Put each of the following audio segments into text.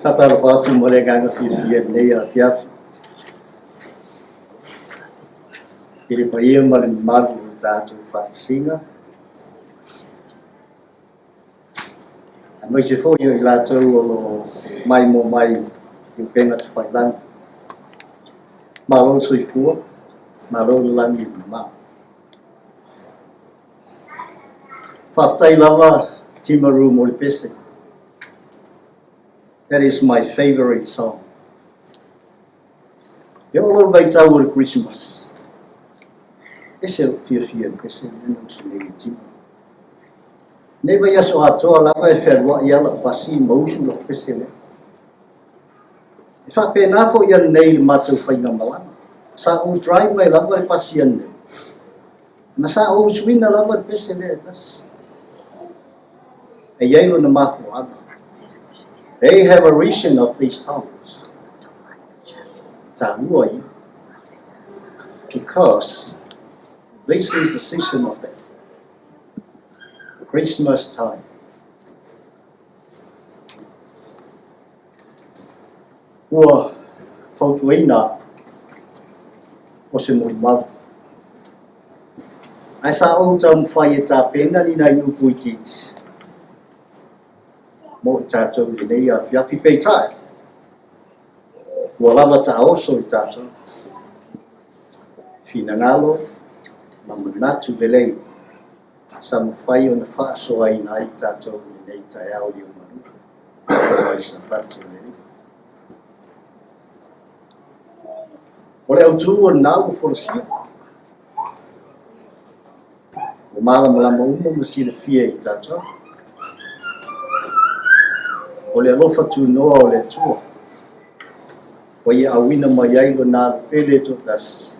Faatalofa atu ma le agaga fiafia i lenei afiafi i le paia ma le mamalu o le tatou faatasiga, aemaise foi o i latou o lo o maimoa mai i upega tafailagi. Malo le soifua, malo le lagi e mama. Faafetai lava Timaru mo le pese. That is my favorite song. E oo loa i le vaitau o le Kerisimasi, ese lou fiafia i le pese lea na usu nei e Timaru. Lenei vaiaso atoa lava e fealuai lava lau pasi ma usu lau pese lea. E faapena foi ananei i le matou faigamalaga. Sa ou drive mai lava le pasi ananei, ma sa ou usuina lava le pese lea e tasi. E i ai lona mafuaaga. They have a reason of these songs. Taua ia. Because this is the season of that. Christmas time. Ua fautuaina o se molimau. Ae sa ou taumafai e tapena ni nai upu itiiti mo i tatou i lenei afiafi. Peitai, ua lava taoso i tatou finagalo ma manatu lelei sa mafai ona faasoaina ai tatou i lenei taeao liugalua o le Sapatu o le Alii. O le autu o lena ua folasia, ua malamalama uma ma silafia i tatou. O le alofa tunoa o le Atua, ua ia auina mai ai lona Alo pele e toatasi,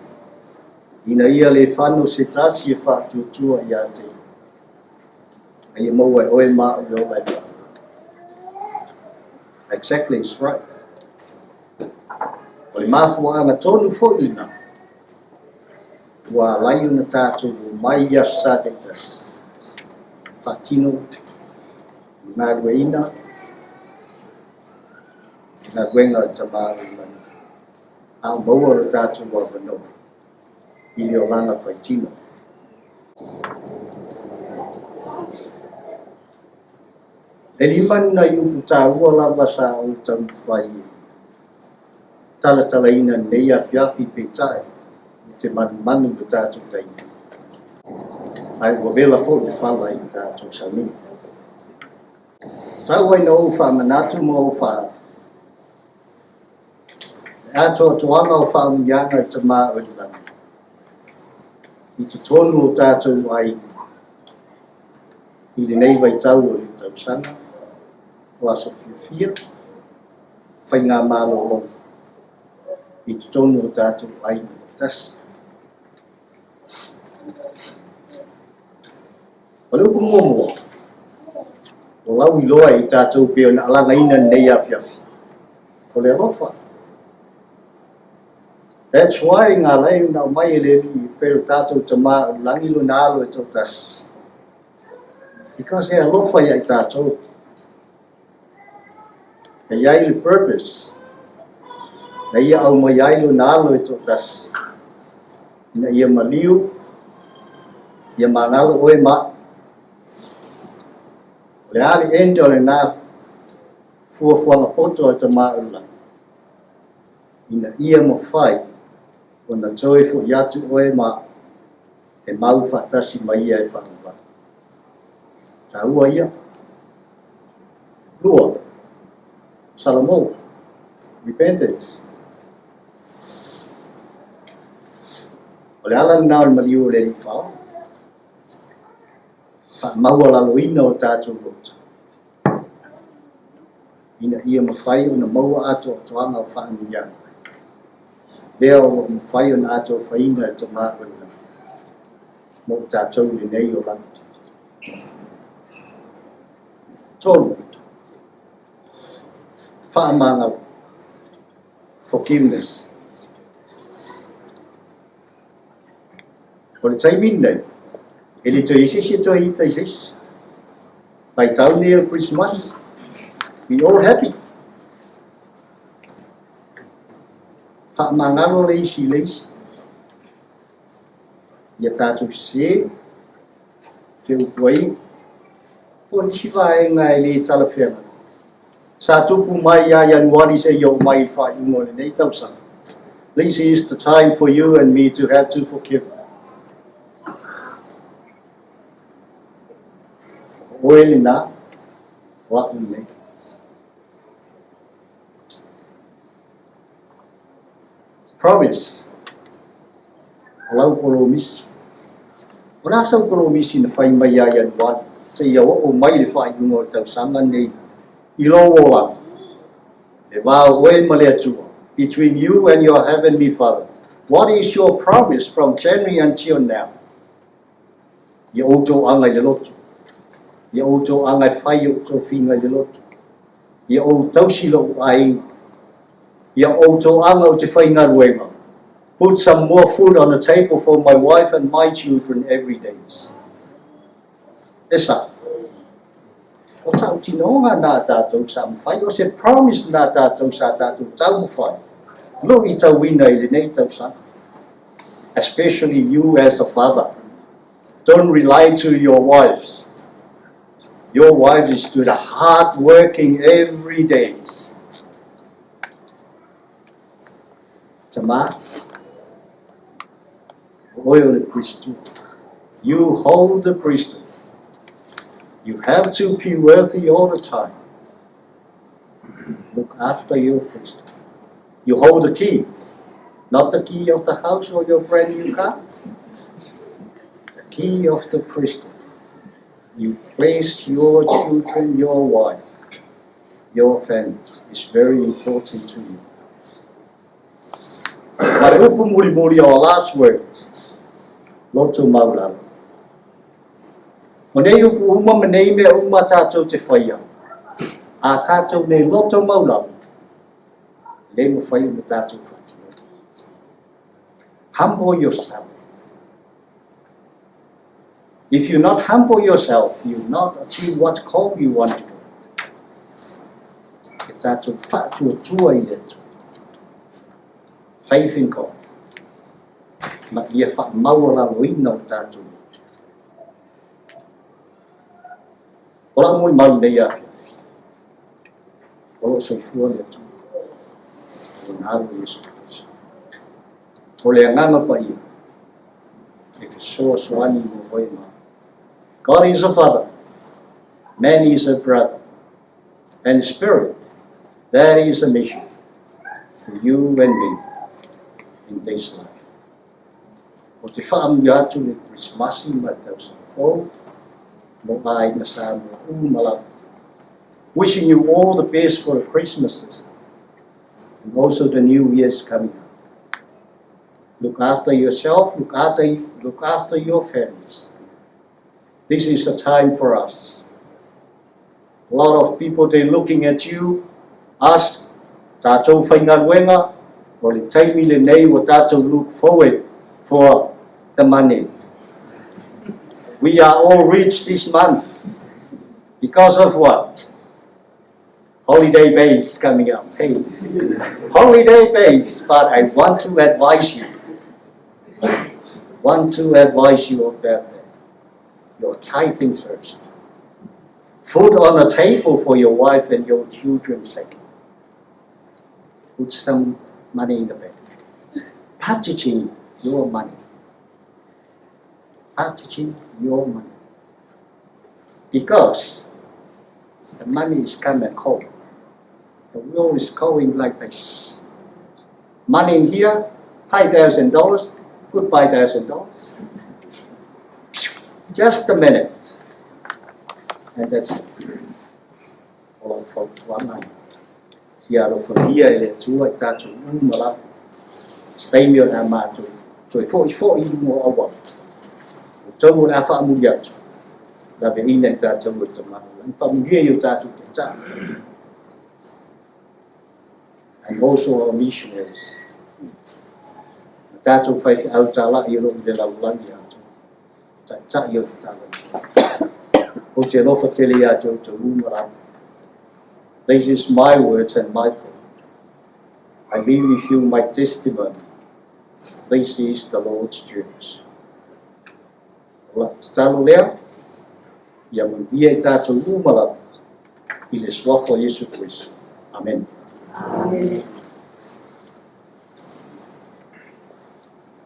ina ia le fano se tasi e faatuatua ia te ia, a ia maua e oe ma au le ola e faavavau. Exactly, it's right. O le mafuaaga tonu foi lena ua ala ai ona tatou omai i Aso Sa taitasi, faatino ma galueaiina galuega a le Tama o le Lagi, a o maua lo tatou avanoa i le olaga faitino. E lima ni nai upu taua lava sa ou taumafai e talatalaina i lenei afiafi, peitai ou te manumanu i le tatou taimi, ae ua vela foi le fala i le tatou sauniga. Tau ai na ou faamanatu ma ou faaali le atoatoaga o faamanuiaga i Tama o i le lagi i totonu o tatou aiga i lenei vaitau o le tausaga, o aso fiafia, faigamalologa i totonu o tatou aiga taitasi. O le upu muamua, ua lauiloa i tatou pei ona alagaina lenei afiafi, o le alofa. That's why na ala ai ona aumai e le Alii pei o tatou Tama o le lagi lona Alo e toatasi. Because e alofa ia i tatou. E i ai le purpose na ia aumai ai lona Alo e toatasi, ina ia maliu, ia magalo oe ma au. O le a le end o lena fuafuaga poto a le Tama o le lagi, ina ia mafai ona toe foi atu oe ma au e mau faatasi ma ia e faavavau. Taua ia. Lua, Salamo, repentance. O le ala lena o le maliu o le Alii Faaola, faamaualaloina o tatou loto, ina ia mafai ona maua atoatoaga o faamanuiaga, lea o lo o mafai ona atoafaina e le Tama o le Lagi mo i tatou i lenei olaga. Tolu, faamagalo, forgiveness. O le taimi lenei, e le toe i ai se isi e toe ita i se isi. Vaitau nei o le Kerisimasi, we all happy. Faamagalo le isi i le isi. Ia tatou sese, feupuaiga, po o nisi vaega e le talafeagai sa tupu mai ia Ianuari seia oo mai i le faaiuga o lenei tausaga. This is the time for you and me to have to forgive. O oe lena, o a'u lenei. Promise. O lau polomisi. O le a sau polomisi na fai mai ia Ianuari seia oo mai le faaiuga o le tausaga lenei i lou olaga? E va o oe ma le Atua. Between you and your heavenly Father. What is your promise from January until now? Ia outou aga i le lotu. Ia outou aga e fai o tofiga i le lotu. Ia ou tausi lou aiga. Ia outou aga ou te faigaluega. Put some more food on the table for my wife and my children every day. E sa'o. O tautinoga na tatou sa mafai, o se promise na tatou sa tatou taumafai luitauina i lenei tausaga. Especially you as a father. Don't rely to your wives. Your wives is do the hard working every days. Tama, o oe o le priesthood. You hold the priesthood. You have to be worthy all the time. Look after your priesthood. You hold the key, not the key of the house or your brand new car. The key of the priesthood. You place your children, your wife, your family. It's very important to you. Ma le upu mulimuli, our last word, loto maulalo. O nei upu uma ma nei mea uma tatou te faia, a tatou nei loto maulalo, e le mafai ona tatou faatinoina. Humble yourself. If you not humble yourself, you will not achieve what call you want to do. E tatou faatuatua i le Atua. Faith in God. Ma ia faamaualaloina o tatou loto. O lau molimau lenei afiafi. O lo o soifua le Atua. O lona Alo Iesu Keriso. O le Agaga Paia e fesoasoani mo oe ma. God is a father. Man is a brother. And spirit, that is a mission for you and me in this life. O te faamanuia atu le Kerisimasi ma le tausaga fou mo aiga Samoa uma lava. Wishing you all the best for the Christmases and also the New Year's coming up. Look after yourself, look after your families. This is a time for us. A lot of people, they looking at you, us, tatou faigaluega, o le taimi lenei ua tatou look forward for the money. We are all rich this month because of what? Holiday pays coming up. Hey, holiday pays, but I want to advise you. Want to advise you of that. Your tithing first. Food on the table for your wife and your children second. Put some money in the bank. Budgeting your money. Budgeting your money. Because the money is coming go. The world is going like this. Money in here, $5,000, goodbye $1,000. Just a minute. And that's it. O lau fautuaga ia alofagia e le Atua i tatou uma lava. Se taimi o le a matou toe fo'ifo'i i luga o auala. Outou o le a faamuli atu, laveina i tatou e Tama o lagi. Faamanuia i o tatou taitai. And also our missionaries. Ma tatou faifeau tala'i o loo i le lalolagi atoa. Taitai o le tatalo. Ou te alofa tele ia te outou uma lava. This is my words and my thought. I leave with you my testimony. This is the Lord's church. O lau tatalo lea, ia manuia i tatou uma lava i le suafa o Iesu Keriso. Amene. Amene.